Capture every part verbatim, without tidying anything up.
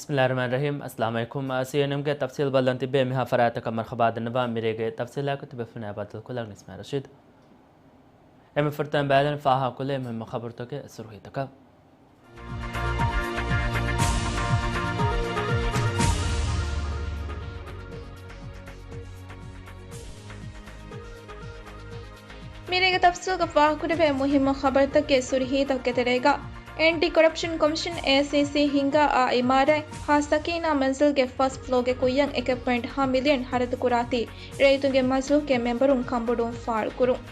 ބިސްމިއްލާހިއްރަޙްމާނިއްރަޙީމް. އައްސަލާމު ޢަލައިކުމް. ސީއެންއެމްގެ ތަފްސީލް ބައްލަން ތިއްބެވި މިހާ ފަރާތަކަށް މަރުޙަބާ ދަންނަވާ. މިރޭގެ ތަފްސީލާގަ ތިބޭފުޅުންނާ ބައްދަލުކޮށްލަން އިސްމާޢީލް ރަޝީދު. އެންމެ ފުރަތަމަ ބައިލަން ފާހަގަކޮށްލި މުހިއްމު ޚަބަރުތަކުގެ ސުރުޚީތަކަށް. މިރޭގެ ތަފްސީލްގަ ފާހަގަކުރެވޭ މުހިއްމު ޚަބަރުތަކުގެ ސުރުޚީތަކުގެ ތެރޭގަ، އެންޓި ކޮރަޕްޝަން ކޮމިޝަން، އޭސީސީ، ހިންގާ އާ އިމާރާތް ހާ ސަކީނާ މަންޒިލްގެ ފަސް ފްލޯގެ ކުއްޔަށް އެކެއް ޕޮއިންޓް ހަ މިލިއަން ހަރަދުކުރާތީ، ރައްޔިތުންގެ މަޖިލީހުގެ މެމްބަރުން ކަންބޮޑުވުން ފާޅުކުރުން.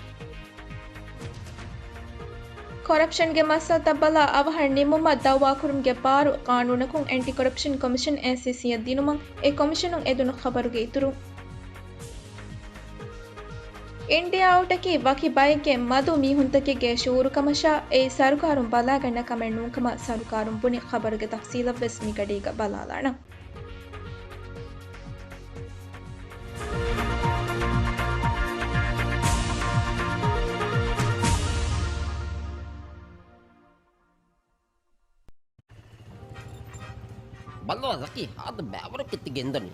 ކޮރަޕްޝަންގެ މައްސަލަތައް ބަލާ އަވަހަށް ނިމުމަށް ދައުވާކުރުމުގެ ބާރު ޤާނޫނަކުން އެންޓި ކޮރަޕްޝަން ކޮމިޝަން، އޭސީސީއަށް ދިނުމަށް އެ ކޮމިޝަނުން އެދުނު ޚަބަރުގެ އިތުރުން. އިންޑިއާ އައުޓަކީ ވަކި ބައެއްގެ މަދު މީހުންތަކެއްގެ ޝުއޫރުކަމަށާ، އެއީ ސަރުކާރުން ބަލާގަންނަ ކަމެއް ނޫންކަމަށް ސަރުކާރުން ބުނި ޚަބަރުގެ ތަފްސީލަށްވެސް މިގަޑީގަ ބަލާލާނަން. ބައްލަވާ ޒަކީ، ހާދަ ބައިވަރަކަށް ތި ގެންދަނީ.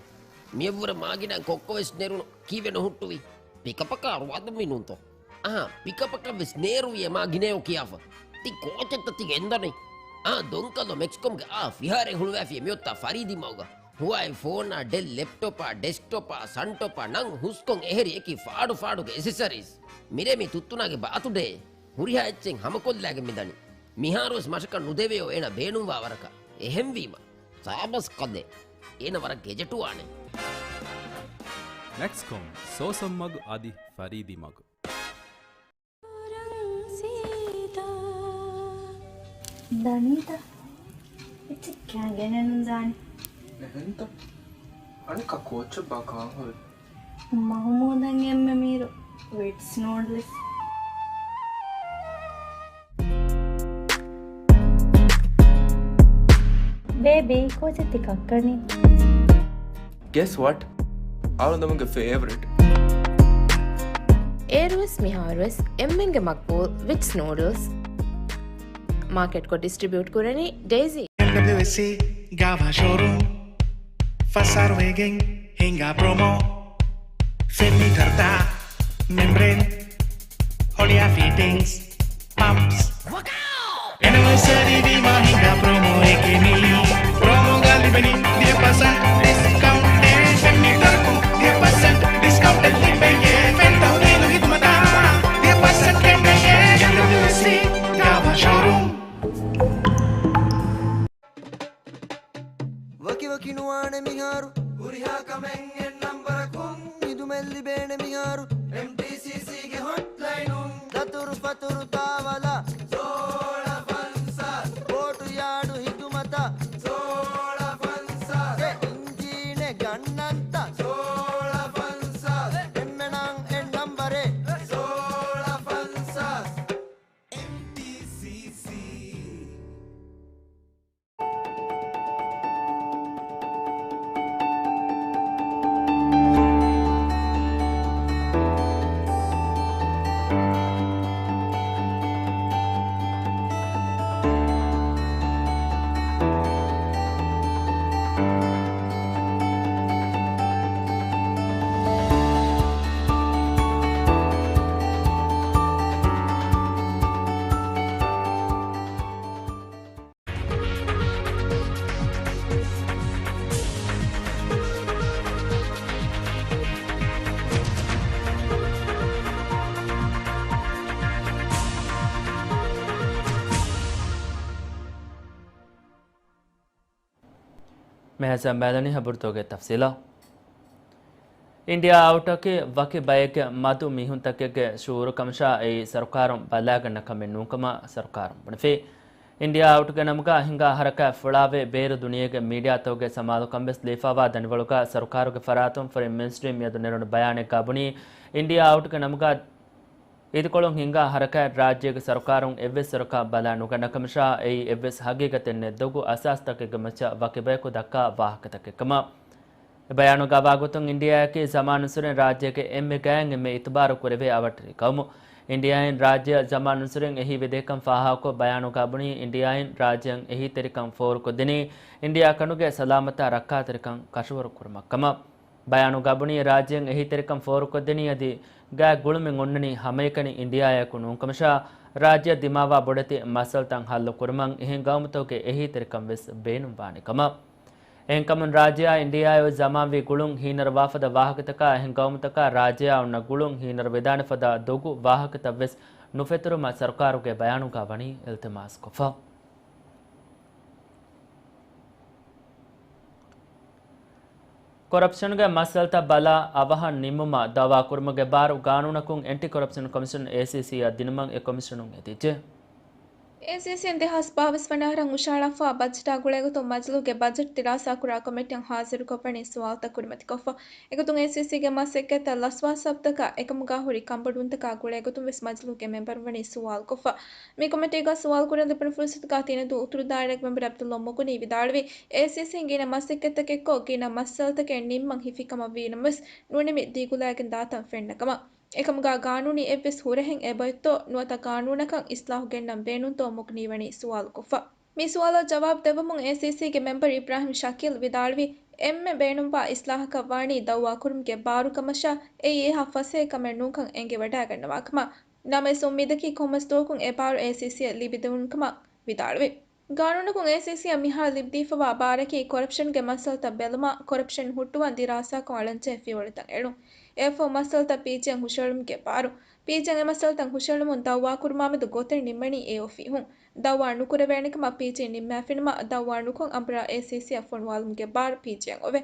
މިއަށްވުރެ މާގިނަ ކޮއްކޮވެސް ނެރުނު ކީއްވެ ނުހުއްޓުވީ؟ ޕިކަޕަކާ ރުވާދުންވީ ނޫންތޯ؟ އަހާ، ޕިކަޕަކަށްވެސް ނޭރުވި އެ މާގިނަޔޯ ކިޔާފަ. ތި ކޯޗެއްތަ ތި ގެންދަނީ؟ އާ، ދޮންކަލޯ މެކްސްކޮމްގެ އާ ފިހާރައެއް ހުޅުވާފި އެ މިއޮތާ ފަރީދީ މަގުގަ. ހުވާއި ފޯނާ، ޑެލް ލެޕްޓޮޕާ، ޑެސްކްޓޮޕާ، ސަންޓޮޕާ، ނަން ހުސްކޮން އެހެރި އެކި ފާޑު ފާޑުގެ އެސެސަރީސް. މިރޭ މި ތުއްތުނާގެ ބާތުޑޭ. ހުރިހާ އެއްޗެއް ހަމަކޮށްލާގެން މިދަނީ. މިހާރުވެސް މަށަކަށް ނުދެވެޔޯ އޭނަ ބޭނުންވާ ވަރަކަށް. އެހެންވީމަ، ސާބަސް ކަލޭ. އޭނަ ވަރަށް ގެޖެޓުވާނެ. މެކްސްކޮމް، ސޯސަން މަގު އަދި ފަރީދީ މަގު. ދަނީތަ؟ އެއްޗެއް ކާ ގެނެއްނު ދާނެ. އެހެންތަ؟ އަނެއްކާ ކޯޗެއްބާ ކާން ހުރި؟ މަހުމޫދަށް އެންމެ މީރު ވިޓްސް ނޫޑްލްސް. ބޭބީ، ކޯޗެއް ތި ކައްކަނީ؟ Guess what? އަޅުގަނޑުގެ ފޭވަރިޓް. އޭރުވެސް މިހާރުވެސް އެންމެންގެ މަޤްބޫލް ވިޓްސް ނޫޑްލްސް. މާކެޓްކޮށް ޑިސްޓްރިބިއުޓް ކުރަނީ ޑޭޒީ. އެމްޑަބްލިއުއެސްސީ ގާވާ ޝޯރޫމް. ފަސް އަހަރު ވެގެން ހިނގާ ޕްރޮމޯ. ފެން މީޓަރުތައް، މެމްބްރޭން، ހޮޅިއާ ފިޓިންގްސް، ޕަމްޕްސް. އެނިވަރސަރީ ވީމާ ހިނގާ ޕްރޮމޯއެކޭ މީ. ޕްރޮމޯގަ ލިބެނީ ދިހަ ޕަސެންޓް ޑިސްކައުންޓެއް. ފެން މީޓަރަކުން ދިހަ ޕަސެންޓް ޑިސްކައުންޓެއް ލިބެޔޭ. ފެން ތަހުލީލު ޚިދުމަތާ ދިހަ ޕަސެންޓް ގެންނެޔޭ. އެމްޑަބްލިއުއެސްސީ ގާވާ ޝޯރޫމް. ވަކިވަކި ނުވާނެ މިހާރު. ހުރިހާ ކަމެއް އެއް ނަންބަރަކުން. ހިދުމަތް ލިބޭނެ މިހާރު. އެމްޓީސީސީގެ ހޮޓްލައިނުން. ދަތުރު ފަތުރު ތާވަލަ. ސޯޅަ ފަންސާސް. ބޯޓު ޔާޑު ހިދުމަތަށް. ސޯޅަ ފަންސާސް. އެ އިންޖީނެއް ގަންނަންތަ. ސޯޅަ ފަންސާސް. އެންމެނަށް އެއް ނަންބަރެއް. ސޯޅަ ފަންސާސް. އެމްޓީސީސީ. މިހާރު ބައިލަނީ ޚަބަރުތަކުގެ ތަފްސީލަށް. އިންޑިއާ އައުޓަކީ ވަކި ބައެއްގެ މަދު މީހުންތަކެއްގެ ޝުއޫރުކަމަށާ، އެއީ ސަރުކާރުން ބަލާގަންނަ ކަމެއް ނޫންކަމަށް ސަރުކާރުން ބުނެފި. އިންޑިއާ އައުޓްގެ ނަމުގަ ހިނގާ ހަރަކާތް ފުޅާވެ، ބޭރު ދުނިޔޭގެ މީޑިއާތަކުގެ ސަމާލުކަން ވެސް ލިބިފައިވާ ދަނިވަޅުގަ ސަރުކާރުގެ ފަރާތުން ފޮރިން މިނިސްޓްރީ މިއަދު ނެރުނު ބަޔާނެއްގަ ބުނީ، އިންޑިއާ އައުޓްގެ ނަމުގަ އިދިކޮޅުން ހިނގާ ހަރަކާތް ރާއްޖޭގެ ސަރުކާރުން އެއްވެސް އިރަކާ ބަލާ ނުގަންނަ ކަމަށާ، އެއީ އެއްވެސް ހަގީގަތެއް ނެތް ދޮގު އަސާސްތަކެއްގެ މައްޗަށް ވަކި ބަޔަކު ދައްކާ ވާހަކަތަކެއް ކަމަށް. އެ ބަޔާނުގަ ވާގޮތުން އިންޑިއާއަކީ ޒަމާނުއްސުރެން ރާއްޖޭގެ އެންމެ ގަޔަށް އެންމެ އިތުބާރު ކުރެވޭ އަވަށްޓެރި ޤައުމު. އިންޑިއާއިން ރާއްޖެއަށް ޒަމާން ނުސްރިން އެހީވެދޭކަން ފާހަގަކޮށް ބަޔާނުގަ ބުނީ، އިންޑިއާއިން ރާއްޖެއަށް އެހީތެރިކަން ފޯރުކޮށްދިނީ، އިންޑިއާ ކަނޑުގެ ސަލާމަތާ ރައްކާތެރިކަން ކަށަވަރު ކުރުމަށް ކަމަށް. ބަޔާނުގަ ބުނީ، ރާއްޖެއަށް އެހީތެރިކަން ފޯރުކޮށްދިނީ އަދި ގާތް ގުޅުމެއް އޮންނަނީ ހަމައެކަނި އިންޑިއާއާއެކު ނޫންކަމަށާ، ރާއްޖެއަށް ދިމާވާ ބޮޑެތި މައްސަލަތައް ހައްލު ކުރުމަށް އެހެން ގައުމުތަކުގެ އެހީތެރިކަން ވެސް ބޭނުންވާނެ ކަމަށް. އެހެންކަމުން ރާއްޖެއާ އިންޑިއާއާއި ޒަމާންވީ ގުޅުން ހީނަރުވާފަދަ ވާހަކަތަކާ އެހެން ގައުމުތަކާ ރާއްޖެއާ އޮންނަ ގުޅުން ހީނަރުވެދާނެ ފަދަ ދޮގު ވާހަކަތައް ވެސް ނުފެތުރުމަށް ސަރުކާރުގެ ބަޔާނުގަ ވަނީ އިލްތިމާސްކޮށްފަ. ކޮރަޕްޝަންގެ މައްސަލަތައް ބަލާ އަވަހަށް ނިންމުމަށް ދައުވާ ކުރުމުގެ ބާރު ގާނޫނަކުން އެންޓި ކޮރަޕްޝަން ކޮމިޝަން، އޭސީސީ، އަށް ދިނުމަށް އެ ކޮމިޝަނުން އެދިއްޖެ. އޭސީސީން ދެހާސް ބާވީސް ވަނަ އަހަރަށް ހުށަހަޅާފަ ބަޖެޓާ ގުޅޭގޮތުން މަޖިލީހުގެ ބަޖެޓް ދިރާސާކުރާ ކޮމިޓީއަށް ހާޒިރުކޮށްވަނީ ސުވާލުތައް ކުރިމަތިކޮށްފަ. އެގޮތުން އޭސީސީގެ މަސައްކަތްތައް ލަސްވާ ސަބަބުތަކާ އެކަމުގަ ހުރި ކަންބޮޑުވުންތަކާ ގުޅޭގޮތުން ވެސް މަޖިލީހުގެ މެމްބަރުން ވަނީ ސުވާލުކޮށްފަ. މި ކޮމިޓީގަ ސުވާލު ކުރަން ލިބުނު ފުރުސަތުގަ ތިނަދޫ އުތުރު ދާއިރާގެ މެމްބަރު ޢަބްދުﷲ މުޣުނީ ވިދާޅުވީ، އޭސީސީން ގިނަ މަސައްކަތްތަކެއްކޮށް ގިނަ މައްސަލަތަކެއް ނިންމަން ހިފިކަމަށް ވީނަމަވެސް، ނުނިމި ދިގުލައިގެން ދާތަން ފެންނަ ކަމަށް. އެކަމުގަ ގާނޫނީ އެއްވެސް ހުރަހެއް އެބައޮތްތޯ ނުވަތަ ގާނޫނަކަށް އިސްލާހު ގެންނަން ބޭނުންތޯ މުޣުނީ ވަނީ ސުވާލުކޮށްފަ. މި ސުވާލަށް ޖަވާބު ދެއްވަމުން އޭސީސީގެ މެމްބަރު އިބްރާހިމް ޝަކީލް ވިދާޅުވީ، އެންމެ ބޭނުންވާ އިސްލާހަކަށް ވާނީ ދައުވާކުރުމުގެ ބާރުކަމަށާ، އެއީ އެހާ ފަސޭހަ ކަމެއް ނޫންކަން އެނގިވަޑައިގަންނަވާކަމަށް. ނަމަވެސް އުއްމީދަކީ ކޮންމެސް ދުވަކުން އެ ބާރު އޭސީސީއަށް ލިބިދެވުނުކަމަށް ވިދާޅުވި. ގާނޫނަކުން އޭސީސީއަށް މިހާރު ލިބިދީފަވާ ބާރަކީ ކޮރަޕްޝަންގެ މައްސަލަތައް ބެލުމާ، ކޮރަޕްޝަން ހުއްޓުވަން ދިރާސާކޮށް އަޅަންޖެހޭ ފިޔަވަޅުތައް އެޅުން. އެއަށްފަހު މައްސަލަތައް ޕީޖީއަށް ހުށަހެޅުމުގެ ބާރު. ޕީޖީއަށް އެ މައްސަލަތައް ހުށަހެޅުމުން ދައުވާކުރުމާމެދު ގޮތެއް ނިންމަނީ އޭއޮފީހުން. ދައުވާ ނުކުރެވޭނެކަމަށް ޕީޖީ ނިންމާފިނަމަ، ދައުވާ ނުކޮށް އަނބުރާ އޭސީސީއަށް ފޮނުވާލުމުގެ ބާރު ޕީޖީއަށް އޮވޭ.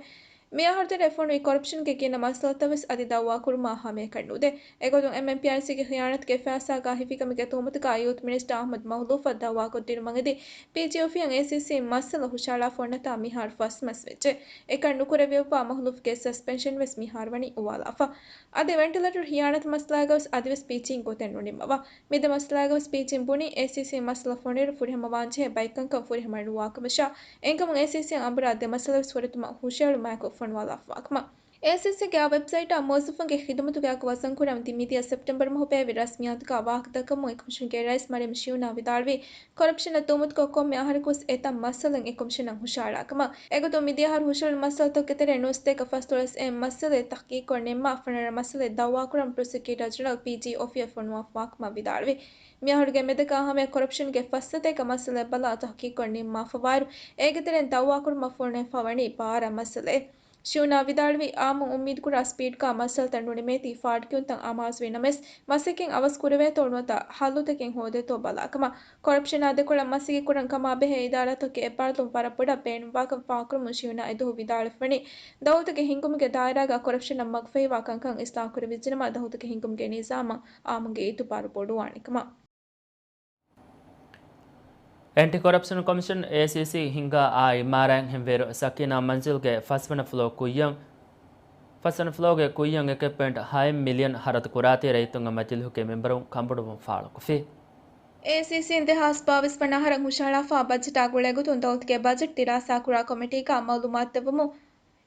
މި އަހަރުތެރޭ ފޮނުވި ކޮރަޕްޝަންގެ ގިނަ މައްސަލަތައް ވެސް އަދި ދައުވާކުރުމާ ހަމައެކަނި ނުދޭ. އެގޮތުން އެމްއެމްޕީއާރްސީގެ ޚިޔާނަތުގެ ފައިސާގަ ހިފިކަމުގެ ތުހުމަތުގަ ޔޫތު މިނިސްޓަރ އަޙްމަދު މަހުލޫފަށް ދައުވާކޮށްދިނުމަށް އެދި، ޕީޖީ އޮފީހަށް އޭސީސީ މައްސަލަ ހުށަހަޅާފަ އޮންނަތާ މިހާރު ފަސް މަސް ވެއްޖެ. އެކަން ނުކުރެވިއްޔާ މަހުލޫފްގެ ސަސްޕެންޝަން ވެސް މިހާރު ވަނީ އުވާލާފަ. އަދި ވެންޓިލޭޓަރު ޚިޔާނަތު މައްސަލާގަވެސް އަދިވެސް ޕީޖީން ގޮތެއް ނުނިންމަވާ. މި ދެ މައްސަލާގަވެސް ޕީޖީން ބުނީ، އޭސީސީ މައްސަލަ ފޮނުއިރު ފުރިހަމަވާންޖެހޭ ބައެއްކަންކަން ފުރިހަމަ ނުވާކަމަށާ، އެހެންކަމުން އޭސީސީއަށް އަނބުރާ ދެ މައްސަލަވެސް ފުރަތަމަ ހުށަހެޅުމާއެކު ފޮނުވާލާފަވާކަމަށް. އޭސީސީގެ އާ ވެބްސައިޓާ މުވައްޒަފުންގެ ޚިދުމަތުގެ އަގު ވަޒަންކުރަން ދި މިދިޔަ ސެޕްޓެމްބަރު މަހު ބޭއްވި ރަސްމިއްޔާތުގަ ވާހަކަދައްކަމުން އެކޮމިޝަންގެ ރައީސް މަރިޔަމް ޝިއުނާ ވިދާޅުވީ، ކޮރަޕްޝަނަށް ތުހުމަތުކޮށް ކޮންމެ އަހަރަކުވެސް އެތައް މައްސަލައެއް އެކޮމިޝަނަށް ހުށަހަޅާކަމަށް. އެގޮތުން މިދިޔަ އަހަރު ހުށަހެޅުނު މައްސަލަތަކުގެ ތެރޭ ނޫސްތޭކަ ފަސްދޮޅަސް އެއް މައްސަލައެއް ތަޙްޤީޤުކޮށް ނިންމާ، ފަނަރަ މައްސަލައެއް ދައުވާކުރަން ޕްރޮސިކިއުޓަރ ޖެނެރަލް ޕީޖީ އޮފީހަށް ފޮނުވާފަވާކަމަށް ވިދާޅުވި. މިއަހަރުގެ މެދަކާ ހަމަޔަށް ކޮރަޕްޝަންގެ ފައްސަތޭކަ މައްސަލައެއް ބަލާ ތަޙްޤީޤުކޮށް ނިންމާފަވާއިރު، އޭގެ ތެރެއިން ދައުވާކުރުމަށް ފޮނުވާފަ ވަނީ ބާރަ މައްސަލައެއް. ޝިއުނާ ވިދާޅުވީ، އާއްމުން އުއްމީދުކުރާ ސްޕީޑްގަ މައްސަލަތައް ނުނިމޭތީ ފާޑުކިޔުންތައް އަމާޒުވީ ނަމަވެސް، މަސައްކަތް އަވަސް ކުރެވޭތޯ ނުވަތަ ހައްލުތަކެއް ހޯދޭތޯ ބަލާކަމަށް. ކޮރަޕްޝަނާ ދެކޮޅަށް މަސައްކަތް ކުރަން ކަމާބެހޭ އިދާރާތަކުގެ އެއްބާރުލުން ވަރަށް ބޮޑަށް ބޭނުންވާކަން ފާހަގަކުރަމުން ޝިއުނާ އެދުވަހު ވިދާޅުވެފަވަނީ، ދައުލަތުގެ ހިންގުމުގެ ދާއިރާގަ ކޮރަޕްޝަނަށް މަގުފަހިވާ ކަންކަން އިސްލާހު ކުރެވިއްޖެނަމަ، ދައުލަތުގެ ހިންގުމުގެ ނިޒާމަށް އާއްމުންގެ އިތުބާރު ބޮޑުވާނެ ކަމަށް. އެންޓި ކޮރަޕްޝަން ކޮމިޝަން، އޭސީސީ، ހިންގާ އާ އިމާރާތް ހިންވިއިރު، ސަކީނާ މަންޒިލްގެ ފަސްވަނަ ފްލޯ ކުއްޔަށް، ފަސްވަނަ ފްލޯގެ ކުއްޔަށް އެކެއް ޕޮއިންޓް ހައެއް މިލިއަން ހަރަދު ކުރާތީ ރައްޔިތުންގެ މަޖިލީހުގެ މެމްބަރުން ކަންބޮޑުވުން ފާޅުކޮށްފި. އޭސީސީން ދެހާސް ބާވީސް ވަނަ އަހަރަށް ހުށަހަޅާފަ ބަޖެޓާ ގުޅޭގޮތުން ދައުލަތުގެ ބަޖެޓް ދިރާސާކުރާ ކޮމިޓީގަ މައުލޫމާތު ދެއްވުމުން،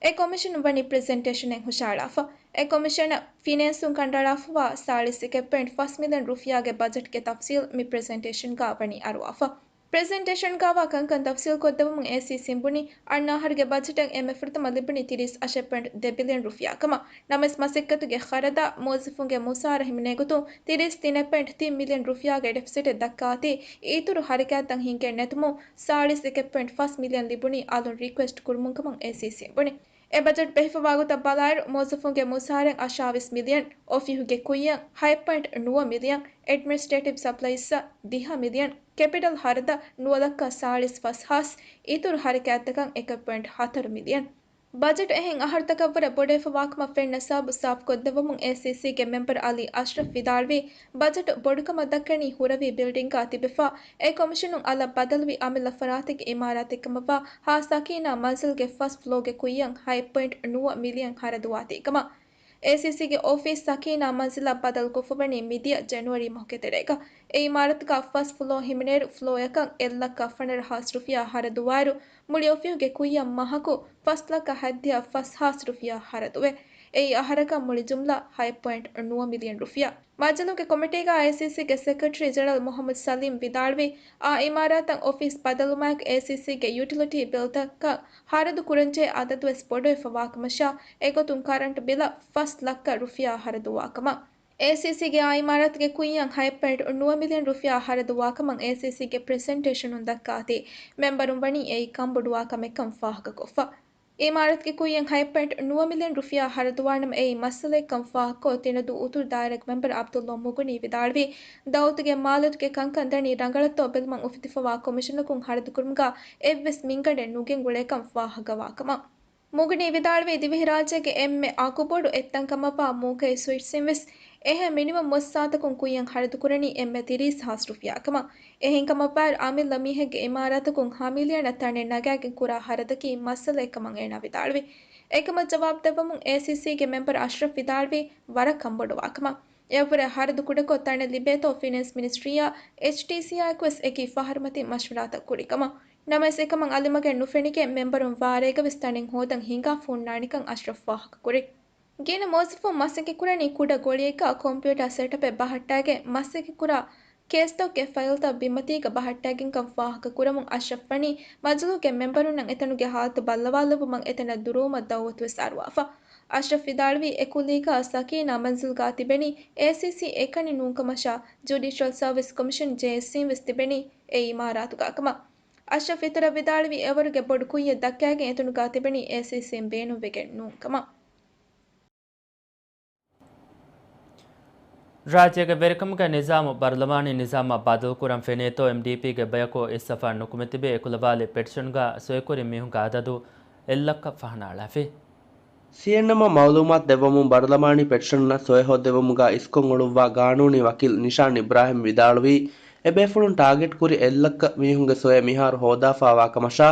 އެ ކޮމިޝަނުން ވަނީ ޕްރެޒެންޓޭޝަނެއް ހުށަހަޅާފަ. އެ ކޮމިޝަނަށް ފިނޭންސުން ކަނޑައަޅާފަވާ ސާޅީސް އެކެއް ޕޮއިންޓް ފަސް މިލިއަން ރުފިޔާގެ ބަޖެޓްގެ ތަފްސީލް މި ޕްރެޒެންޓޭޝަންގަ ވަނީ އަރުވާފަ. ޕްރެޒެންޓޭޝަންގަވާ ކަންކަން ތަފްސީލްކޮށްދެއްވުމުން އޭސީސީން ބުނީ، އަންނަ އަހަރުގެ ބަޖެޓަށް އެންމެ ފުރަތަމަ ލިބުނީ ތިރީސް އަށެއް ޕޮއިންޓް ދެ ބިލިއަން ރުފިޔާ ކަމަށް. ނަމަވެސް މަސައްކަތުގެ ޚަރަދާ މުވައްޒަފުންގެ މުސާރަ ހިމެނޭގޮތުން ތިރީސް ތިނެއް ޕޮއިންޓް ތިން މިލިއަން ރުފިޔާގެ ޑެފިސިޓެއް ދައްކާތީ، އިތުރު ހަރަކާތްތައް ހިންގެން ނެތުމުން ސާޅީސް އެކެއް ޕޮއިންޓް ފަސް މިލިއަން ލިބުނީ އަލުން ރިކުއެސްޓް ކުރުމުން ކަމަށް އޭސީސީން ބުނި. އެ ބަޖެޓް ބެހިފަވާ ގޮތަށް ބަލާއިރު، މުވައްޒަފުންގެ މުސާރައިން އަށާވީސް މިލިއަން، އޮފީހުގެ ކުއްޔަށް ހަތް ޕޮއިންޓް ނުވަ މިލިއަން، އެޑްމިނިސްޓްރޭޓިވް ސަޕްލައިސްއަށް ދިހަ މިލިއަން، ކެޕިޓަލް ހަރަދަށް ނުވަ ލައްކަ ސާޅީސް ފަސް ހާސް، އިތުރު ހަރަކާތްތަކަށް އެކެއް ޕޮއިންޓް ހަތަރު މިލިއަން. ބަޖެޓް އެހެން އަހަރުތަކަށްވުރެ ބޮޑުވެފަވާކަމަށް ފެންނަ ސަބަބު ސާފުކޮށްދެއްވަމުން އޭސީސީގެ މެމްބަރު އަލީ އަޝްރަފް ވިދާޅުވީ، ބަޖެޓު ބޮޑުކަމަށް ދައްކަނީ ހުރަވީ ބިލްޑިންގާ ތިބެފަ އެ ކޮމިޝަނުން އަލަށް ބަދަލުވި އަމިއްލަ ފަރާތެއްގެ އިމާރާތެއްކަމަށްވާ ހާ ސަކީނާ މަންޒިލްގެ ފަސް ފްލޯގެ ކުއްޔަށް ހަތް ޕޮއިންޓް ނުވަ މިލިއަން ހަރަދުވާތީ ކަމަށް. އޭސީސީގެ އޮފީސް ސަކީނާ މަންޒިލަށް ބަދަލުކޮށްފަވަނީ މިދިޔަ ޖެނުއަރީ މަހުގެ ތެރޭގަ. އެ އިމާރާތުގަ ފަސް ފްލޯ ހިމެނޭއިރު ފްލޯއަކަށް އެއް ލައްކަ ފަނަރަ ހާސް ރުފިޔާ ހަރަދުވާއިރު، މުޅި އޮފީހުގެ ކުއްޔަށް މަހަކު ފަސް ލައްކަ ހަތްދިހަ ފަސް ހާސް ރުފިޔާ ހަރަދުވޭ. އެއީ އަހަރަކަށް މުޅި ޖުމްލަ ހަތް ޕޮއިންޓް ނުވަ މިލިއަން ރުފިޔާ. މަޖިލީހުގެ ކޮމިޓީގަ އޭސީސީގެ ސެކްރެޓަރީ ޖެނެރަލް މުހައްމަދު ސަލީމް ވިދާޅުވީ، އާ އިމާރާތަށް އޮފީސް ބަދަލުވުމާއެކު އޭސީސީގެ ޔުޓިލިޓީ ބިލްތަކަށް ހަރަދު ކުރަންޖެހޭ އަދަދުވެސް ބޮޑުވެފަވާކަމަށާ، އެގޮތުން ކަރަންޓު ބިލަށް ފަސް ލައްކަ ރުފިޔާ ހަރަދުވާކަމަށް. އޭސީސީގެ އާ އިމާރާތުގެ ކުއްޔަށް ހަތް ޕޮއިންޓް ނުވަ މިލިއަން ރުފިޔާ ހަރަދުވާކަމަށް އޭސީސީގެ ޕްރެޒެންޓޭޝަނުން ދައްކާތީ، މެމްބަރުން ވަނީ އެއީ ކަންބޮޑުވާ ކަމެއްކަން ފާހަގަކޮށްފަ. އިމާރާތުގެ ކުއްޔަށް ހަތް ޕޮއިންޓް ނުވަ މިލިއަން ރުފިޔާ ހަރަދުވާނަމަ އެއީ މައްސަލައެއްކަން ފާހަގަކޮށް، ތިނަދޫ އުތުރު ދާއިރާގެ މެމްބަރު އަބްދުﷲ މުޣުނީ ވިދާޅުވީ، ދައުލަތުގެ މާލޭތުގެ ކަންކަން ދަނީ ރަނގަޅަށްތޯ ބެލުމަށް އުފެދިފަވާ ކޮމިޝަނަކުން ހަރަދުކުރުމުގަ އެއްވެސް މިންގަނޑެއް ނުގެންގުޅޭކަން ފާހަގަވާކަމަށް. މުޣުނީ ވިދާޅުވީ، ދިވެހިރާއްޖޭގެ އެންމެ އަގުބޮޑު އެއްތަންކަމަށްވާ މޫކައި ސުއިޓްސް އިން ވެސް އެހެން މިނިމަމް މުއައްސަސާތަކުން ކުއްޔަށް ހަރަދުކުރަނީ އެންމެ ތިރީސް ހާސް ރުފިޔާކަމަށް. އެހެންކަމަށްވާއިރު، އަމިއްލަ މީހެއްގެ އިމާރާތަކުން ހަ މިލިއަނަށް ތަނެއް ނަގާގެން ކުރާ ހަރަދަކީ މައްސަލައެއްކަމަށް އޭނާ ވިދާޅުވި. އެކަމަށް ޖަވާބު ދެއްވަމުން، އޭސީސީގެ މެމްބަރު އަޝްރަފް ވިދާޅުވީ، ވަރަށް ކަންބޮޑުވާކަމަށް. އެއަށްވުރެ ހަރަދު ކުޑަކޮށް ތަނެއް ލިބޭތޯ ފިނޭންސް މިނިސްޓްރީއާ އެޗްޑީސީއާއެކުވެސް އެކީ ފަހަރުމަތިން މަޝްވަރާތައް ކުރިކަމަށް. ނަމަވެސް އެކަމަށް އަލިމަގެއް ނުފެނިގެން މެމްބަރުން ވާރޭގަވެސް ތަނެއް ހޯދަން ހިނގާފަ ހުންނާނެކަން އަޝްރަފް ފާހަގަކުރި. ގިނަ މުވައްޒަފުން މަސައްކަތްކުރަނީ ކުޑަ ގޮޅިއެއްގަ ކޮމްޕިއުޓާ ސެޓަޕެއް ބަހައްޓާގެން މަސައްކަތްކުރާ ކޭސްތަކުގެ ފައިލްތައް ބިންމަތީގަ ބަހައްޓާގެންކަން ފާހަގަކުރަމުން އަޝްރަފް ވަނީ މަޖިލީހުގެ މެމްބަރުންނަށް އެތަނުގެ ހާލަތު ބައްލަވާލެއްވުމަށް އެތަނަށް ދުރުވުމަށް ދައުވަތުވެސް އަރުވާފަ. އަޝްރަފް ވިދާޅުވީ އެކުލީގަ ސަކީނާ މަންޒިލްގަ ތިބެނީ އޭސީސީ އެކަނި ނޫންކަމަށާ، ޖުޑިޝަލް ސަރވިސް ކޮމިޝަން، ޖޭއެސްސީ، ވެސް ތިބެނީ އެ އިމާރާތުގަކަމަށް. އަޝްރަފް އިތުރަށް ވިދާޅުވީ އެވަރުގެ ބޮޑު ކުއްޔެއް ދައްކާގެން އެތަނުގަ ތިބެނީ އޭސީސީން ބޭނުންވެގެން ނޫންކަމަށް. ރާއްޖޭގެ ވެރިކަމުގެ ނިޒާމު ބަރުލަމާނީ ނިޒާމަށް ބަދަލުކުރަން ފެނޭތޯ އެމްޑީޕީގެ ބަޔަކު އިސްސަފާ ނުކުމެ ތިބި އެކުލަވާލި ޕެޓިޝަންގަ ސޮއިކުރި މީހުންގެ އަދަދު އެއްލައްކަ ފަހަނައަޅާފި. ސީއެންއެމްއަށް މައުލޫމާތު ދެއްވަމުން ބަރުލަމާނީ ޕެޓިޝަނަށް ސޮއެ ހޯއްދެވުމުގަ އިސްކޮށް އުޅުއްވާ ގާނޫނީ ވަކީލް ނިޝާން އިބްރާހިމް ވިދާޅުވީ، އެބޭފުޅުން ޓާގެޓް ކުރި އެއްލައްކަ މީހުންގެ ސޮއެ މިހާރު ހޯދާފާވާ ކަމަށާ،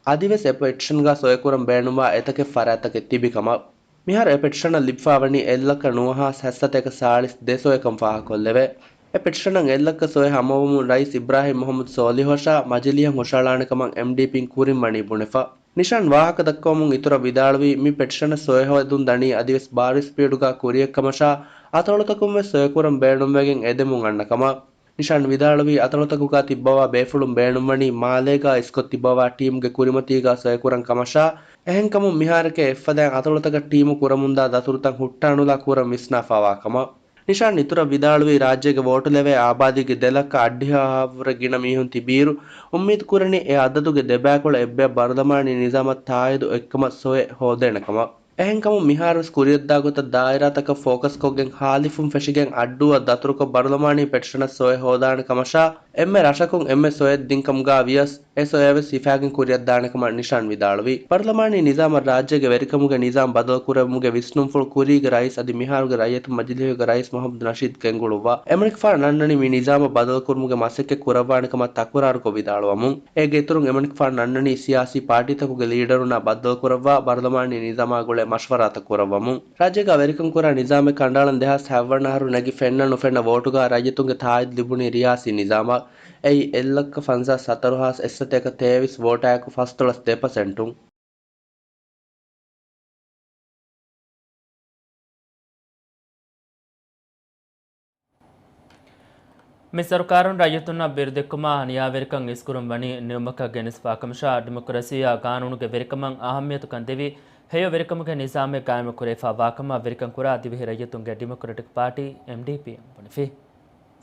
އަދިވެސް އެ ޕެޓިޝަންގަ ސޮއެކުރަން ބޭނުންވާ އެތަކެއް ފަރާތްތަކެއް ތިބި ކަމަށް. މިހާރު އެ ޕެޓިޝަނަށް ލިބިފާވަނީ އެއްލައްކަ ނުވަހާސް ހަތްސަތޭކަ ސާޅީސް ދެ ސޮއެކަން ފާހަގަކޮށްލެވޭ. އެ ޕެޓިޝަނަށް އެއްލައްކަ ސޮއެ ހަމަވަމުން ރައީސް އިބްރާހިމް މުހައްމަދު ސޯލިހަށާ މަޖިލީހަށް ހުށަހަޅާނެ ކަމަށް އެމްޑީޕީން ކުރިން ވަނީ ބުނެފަ. ނިޝާން ވާހަކަ ދައްކަވަމުން އިތުރަށް ވިދާޅުވީ، މި ޕެޓިޝަނަށް ސޮއެ ހޯދުން ދަނީ އަދިވެސް ބާރި ސްޕީޑުގަ ކުރިއެއްކަމަށާ، އަތޮޅުތަކުންވެސް ސޮއެކުރަން ބޭނުންވެގެން އެދެމުން އަންނަ ކަމަށް. ނިޝާން ވިދާޅުވީ، އަތޮޅުތަކުގަ ތިއްބަވާ ބޭފުޅުން ބޭނުންވަނީ މާލޭގަ އިސްކޮށް ތިއްބަވާ ޓީމުގެ ކުރިމަތީގަ ސޮއެކުރަން ކަމަށާ، އެހެންކަމުން މިހާރެކޭ އެއްފަދައިން އަތޮޅުތަކަށް ޓީމު ކުރަމުންދާ ދަތުރުތައް ހުއްޓާނުލާ ކުރަން ވިސްނާފާވާ ކަމަށް. ނިޝާން އިތުރަށް ވިދާޅުވީ، ރާއްޖޭގެ ވޯޓު ލެވޭ އާބާދީގެ ދެ ލައްކަ އަށްޑިހައަށްވުރެ ގިނަ މީހުން ތިބިއިރު، އުއްމީދު ކުރަނީ އެ އަދަދުގެ ދެބައިކުޅަ އެއްބަޔަށް ބަރުލަމާނީ ނިޒާމަށް ތާއީދު އޮތްކަމަށް ސޮއެ ހޯދޭނެ ކަމަށް. އެހެންކަމުން މިހާރުވެސް ކުރިއަށްދާ ގޮތަށް ދާއިރާތަކަށް ފޯކަސްކޮށްގެން ހާލިފުން ފެށިގެން އައްޑޫއަށް ދަތުރުކޮށް ބަރުލަމާނީ ޕެޓިޝަނަށް ސޮއެ ހޯދާނެ ކަމަށާ، އެންމެ ރަށަކުން އެންމެ ސޮއެ ދިންކަމުގަ ވިޔަސް އެ ސޮއެވެސް ހިފާގެން ކުރިއަށްދާނެ ކަމަށް ނިޝާން ވިދާޅުވި. ބަރުލަމާނީ ނިޒާމަށް ރާއްޖޭގެ ވެރިކަމުގެ ނިޒާމް ބަދަލުކުރެއްވުމުގެ ވިސްނުންފުޅު ކުރީގެ ރައީސް އަދި މިހާރުގެ ރައްޔިތުން މަޖިލީހުގެ ރައީސް މުހައްމަދު ނަޝީދު ގެންގުޅުއްވާ. އެމަނިކުފާނު ނަންނަނީ މި ނިޒާމަށް ބަދަލުކުރުމުގެ މަސައްކަތް ކުރައްވާނެ ކަމަށް ތަކުރާރުކޮށް ވިދާޅުވަމުން، އޭގެ އިތުރުން އެމަނިކުފާނު ނަންނަނީ ސިޔާސީ ޕާޓީތަކުގެ ލީޑަރުންނާ ބައްދަލުކުރައްވާ ބަރުލަމާނީ ނިޒާމާ ގުޅޭ މަޝްވަރާތައް ކުރައްވަމުން. ރާއްޖޭގަ ވެރިކަން ކުރާ ނިޒާމެއް ކަނޑައަޅަން ދެހާސް ހަތްވަނަ އަހަރު ނެގި ފެންނަ ނުފެންނަ ވޯޓުގަ ރައްޔިތުންގެ ތާއީދު ލިބުނީ ރިޔާސީ ނިޒާމަށް. އެއީ އެއްލައްކަ ފަންސާސް ހަތަރު ހާސް އެއްސަތޭކަ ތޭވީސް ވޯޓާއެކު ފަސްދޮޅަސް ދެ ޕަސެންޓުން. މި ސަރުކާރުން ރައްޔިތުންނަށް ބިރުދެއްކުމާ ހަނިޔާވެރިކަން އިސްކުރުން ވަނީ ނިމުމަކަށް ގެނެސްފާކަމަށާ، ޑިމޮކްރަސީއާ ގާނޫނުގެ ވެރިކަމަށް އަހައްމިޔަތުކަން ދެވި، ހެޔޮ ވެރިކަމުގެ ނިޒާމެއް ގާއިމު ކުރެވިފާވާކަމަށް ވެރިކަން ކުރާ ދިވެހި ރައްޔިތުންގެ ޑިމޮކްރެޓިކް ޕާޓީ، އެމްޑީޕީ، އެން ބުނެފި.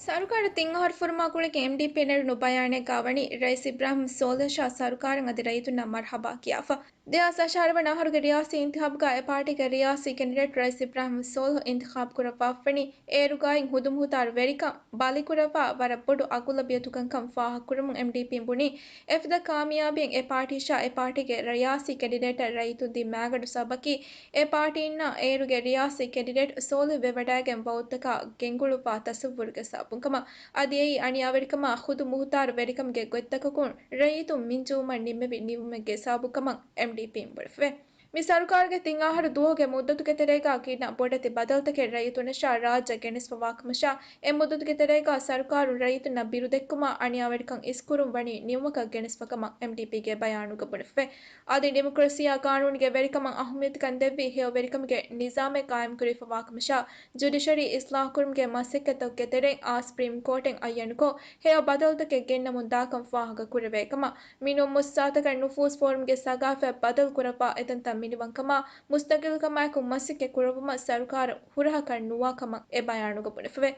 ސަރުކާރު ތިން އަހަރު ފުރުމާ ގުޅިގެން އެމްޑީޕީ ނެރުނު ބަޔާނެއްގާ ވަނީ، ރައީސް އިބްރާހިމް ސޯލިހް ޝާ ސަރުކާރަށް އަދި ރައްޔިތުންނަށް މަރްހަބާ ކިޔާފަ. ދެހާސް އަށާރަ ވަނަ އަހަރުގެ ރިޔާސީ އިންތިޚާބުގަ އެ ޕާޓީގެ ރިޔާސީ ކެންޑިޑޭޓް ރައީސް އިބްރާހިމް ސޯލިހް އިންތިޚާބު ކުރައްވާފަވަނީ، އޭރުގައި ހުދުމުހުތާރު ވެރިކަން ބަލިކުރައްވާ ވަރަށް ބޮޑު އަގު ލަބިޔަތުކަންކަން ފާހަގަކުރަމުން އެމްޑީޕީން ބުނީ، އެފަދަ ކާމިޔާބީއެއް އެ ޕާޓީއަށާ އެ ޕާޓީގެ ރިޔާސީ ކެންޑިޑޭޓަށް ރައްޔިތުން ދީ މާގަނޑު ސަބަބަކީ، އެ ޕާޓީންނާ އޭރުގެ ރިޔާސީ ކެންޑިޑޭޓް ސޯލިހް ވެވަޑައިގެން ވައުދުތަކާ ގެންގުޅުއްވާ ތަސައްވުރުގެ ސަބަބުން ކަމަށް. އަދި އެއީ އަނިޔާވެރިކަމާ ޚުދު މުހުތާރު ވެރިކަމުގެ ގޮތްތަކަކުން ރައްޔިތުން މިންޖުވުމަށް ނިންމެވި ނިންމުމެއްގެ ސަބަބުން ކަމަށް އެމްޑީޕީން ބުނެފަވޭ. މި ސަރުކާރުގެ ތިން އަހަރު ދުވަހުގެ މުއްދަތުގެ ތެރޭގަ ގިނަ ބޮޑެތި ބަދަލުތަކެއް ރައްޔިތުންނަށާ ރާއްޖެ ގެނެސްފަވާކަމަށާ، އެ މުއްދަތުގެ ތެރޭގަ ސަރުކާރުން ރައްޔިތުންނަށް ބިރުދެއްކުމާ، އަނިޔާވެރިކަން އިސްކުރުން ވަނީ ނިމުމަކަށް ގެނެސްފަކަމަށް އެމްޑީޕީގެ ބަޔާނުގަ ބުނެފަވޭ. އަދި ޑިމޮކްރަސީއާ ގާނޫނުގެ ވެރިކަމަށް އަހައްމިޔަތުކަން ދެއްވި ހެޔޮ ވެރިކަމުގެ ނިޒާމެއް ގާއިމްކުރެވިފަވާކަމަށާ، ޖުޑިޝަރީ އިސްލާހުކުރުމުގެ މަސައްކަތްތަކުގެ ތެރެއިން އާސް ސުޕްރީމް ކޯޓެއް އައްޔަނުކޮށް، ހެޔޮ ބަދަލުތަކެއް ގެންނަމުން ދާކަން ފާހަގަ ކުރެވޭ ކަމަށް، މިނޫން މުއްސާތަކަށް ނުފޫޒް ފޯރުމްގެ ސަގާފަތް ބަދަލު ކުރައްވާ އެދަންތައް މިނިވަންކަމާ، މުސްތަގިލްކަމާއެކު މަސައްކަތް ކުރައްވުމަށް ސަރުކާރަށް ހުރަހަކަށް ނުވާ ކަމަށް އެ ބަޔާނުގަ ބުނެފަވޭ.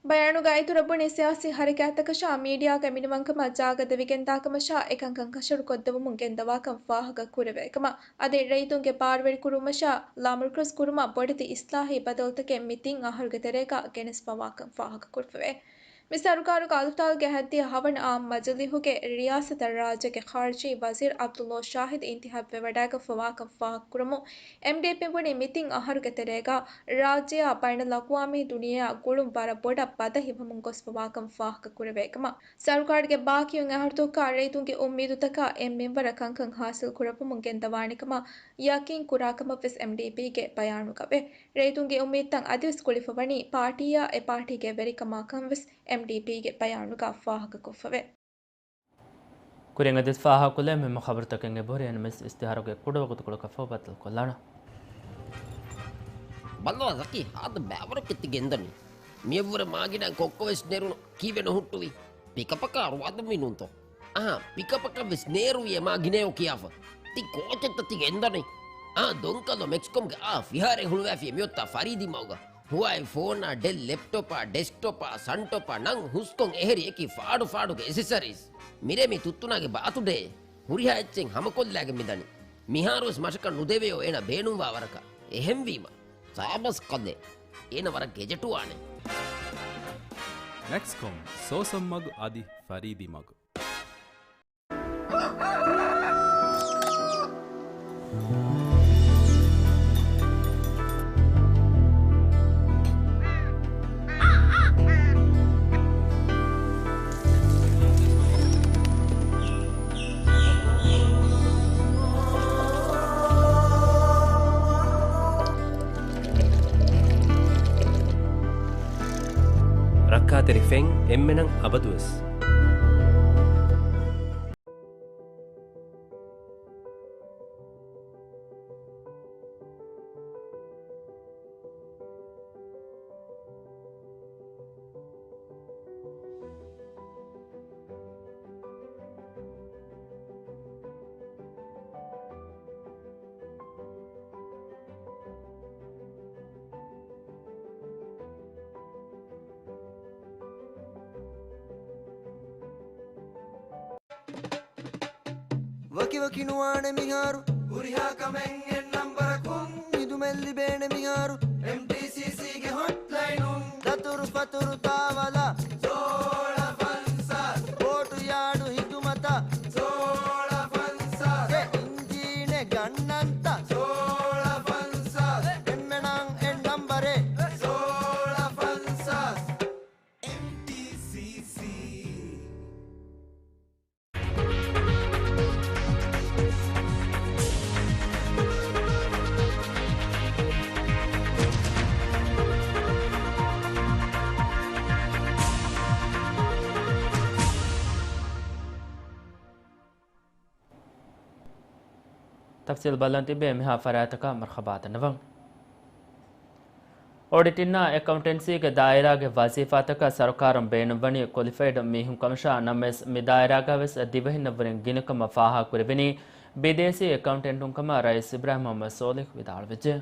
ބަޔާނުގަ އިތުރަށް ބުނީ، ސިޔާސީ ހަރަކާތްތަކަށާ މީޑިއާގެ މިނިވަންކަމަށް ޖާގަ ދެވިގެންދާކަމަށާ، އެކަންކަން ކަށަވަރު ކޮށްދެވުމުން ގެންދަވާކަން ފާހަގަ ކުރެވޭ ކަމަށް، އަދި ރައްޔިތުންގެ ބާރުވެރިކުރުމަށާ ލާމަރުކަޒް ކުރުމަށް ބޮޑެތި އިސްލާހީ ބަދަލުތަކެއް މި ތިން އަހަރުގެ ތެރޭގަ ގެނެސްފަވާކަން ފާހަގަ ކުރެފަވޭ. މި ސަރުކާރުގަ އަޅުތާލުގެ ހައްދިޔަ ހަވަނަ އާއްމު މަޖިލީހުގެ ރިޔާސަތަށް ރާއްޖޭގެ ޚާރިޖީ ވަޒީރު ޢަބްދުﷲ ޝާހިދު އިންތިހާބުވެވަޑައިގަތްފަވާކަން ފާހަގަކުރުމުން، އެމްޑީޕީ ބުނީ މި ތިން އަހަރުގެ ތެރޭގަ ރާއްޖެއާ ބައިނަލްއަޤްވާމީ ދުނިޔެއާ ގުޅުން ވަރަށް ބޮޑަށް ބަދަހިވަމުން ގޮސްފަވާކަން ފާހަގަކުރެވޭ ކަމަށް، ސަރުކާރުގެ ބާކީ އަހަރުތަކަށް ރައްޔިތުންގެ އުއްމީދުތަކާ އެއް މިންވަރަށް ކަންކަން ހާސިލް ކުރައްވަމުން ގެންދަވާނެ ކަމަށް ޔަޤީން ކުރާ ކަމަށްވެސް އެމްޑީޕީގެ ބަޔާނުގަވޭ. ރައްޔިތުންގެ އުއްމީދުތައް އަދިވެސް ގުޅިފަވަނީ ޕާޓީއާ އެ ޕާޓީގެ ވެރިކަމާ ކަންވެސް އެމްޑީޕީގެ ބަޔާނުގަ ފާހަގަކޮށްފަވޭ. ކުރިން އަދިވެސް ފާހަގަކުރެވޭ މި ޚަބަރުތަކެއް އެބަހުރި. އެންމެސް އިސްތިހާރުގެ ކުޑަވަގުތުކޮޅަކަށް ފަހު ބައްދަލުކޮށްލާނަން. ބައްލަވާ ޒަކީ، ހާދަ ބައިވަރަކަށް ތި ގެންދަނީ. މިއަށްވުރެ މާގިނަ ކޮއްކޮވެސް ނެރުނު ކީއްވެ ނުހުއްޓުވީ؟ ޕިކަޕަކާ ރުވާދަންވީ ނޫންތޯ؟ އާ، ޕިކަޕަކަށް ވެސް ނޭރުވިޔޭ މާ ގިނަޔޯ ކިޔާފަ. ތި ކޯޗެއްތަ ތި ގެންދަނީ؟ އާ، ދޮންކަލޯ މެކްސްކޮމްގެ އާ ފިހާރައެއް ހުޅުވާފިޔޭ މިއޮތްތާ ފަރީދީ މަގުގަ. ހުވާއި ފޯނާ، ޑެލް ލެޕްޓޮޕާ، ޑެސްކްޓޮޕާ، ސަންޓޮޕާ، ނަން ހުސްކޮން އެހެރި އެކި ފާޑު ފާޑުގެ އެސެސަރީސް. މިރޭ މި ތުއްތުނާގެ ބާތުޑޭ. ހުރިހާ އެއްޗެއް ހަމަކޮށްލާގެން މިދަނީ. މިހާރުވެސް މަށަކަށް ނުދެވެޔޯ އޭނަ ބޭނުންވާ ވަރަކަށް. އެހެންވީމަ، ސާބަސް ކަލޭ. އޭނަ ވަރަށް ގެޖެޓުވާނެ. މެކްސްކޮމް، ސޯސަން މަގު އަދި ފަރީދީ މަގު. ރައްކާތެރި ފެން އެންމެނަށް އަބަދުވެސް. ވަކިވަކި ނުވާނެ މިހާރު. ހުރިހާ ކަމެއް އެއް ނަންބަރަކުން. ހިދުމަތް ލިބޭނެ މިހާރު. އެމްޓީސީސީގެ ހޮޓްލައިނުން. ދަތުރު ފަތުރު ތާވަލަށް. ސޯޅަ ފަންސާސް. ބޯޓު ޔާޑު ހިދުމަތަށް. ސޯޅަ ފަންސާސް. އެ އިންޖީނެއް ގަންނަންތަ؟ ސޯޅަ ފަންސާސް. އެންމެނަށް އެއް ނަންބަރެއް. ސޯޅަ ފަންސާސް. އެމްޓީސީސީ. ތަފްސީލް ބަލަން ތިބޭ މިހާ ފަރާތަކަށް މަރްޙަބާ ދަންނަވަން. އޮޑިޓިންނާ އެކައުންޓެންސީގެ ދާއިރާގެ ވަޒީފާތަކަށް ސަރުކާރުން ބޭނުންވަނީ ކޮލިފައިޑް މީހުން ކަމަށާ، ނަމަވެސް މި ދާއިރާގަ ވެސް ދިވެހިންނަށްވުރެން ގިނަކަމަށް ފާހަގަކުރެވެނީ ބިދޭސީ އެކައުންޓެންޓުން ކަމަށް ރައީސް އިބްރާހިމް މުޙައްމަދު ސޯލިހު ވިދާޅުވެއްޖެ.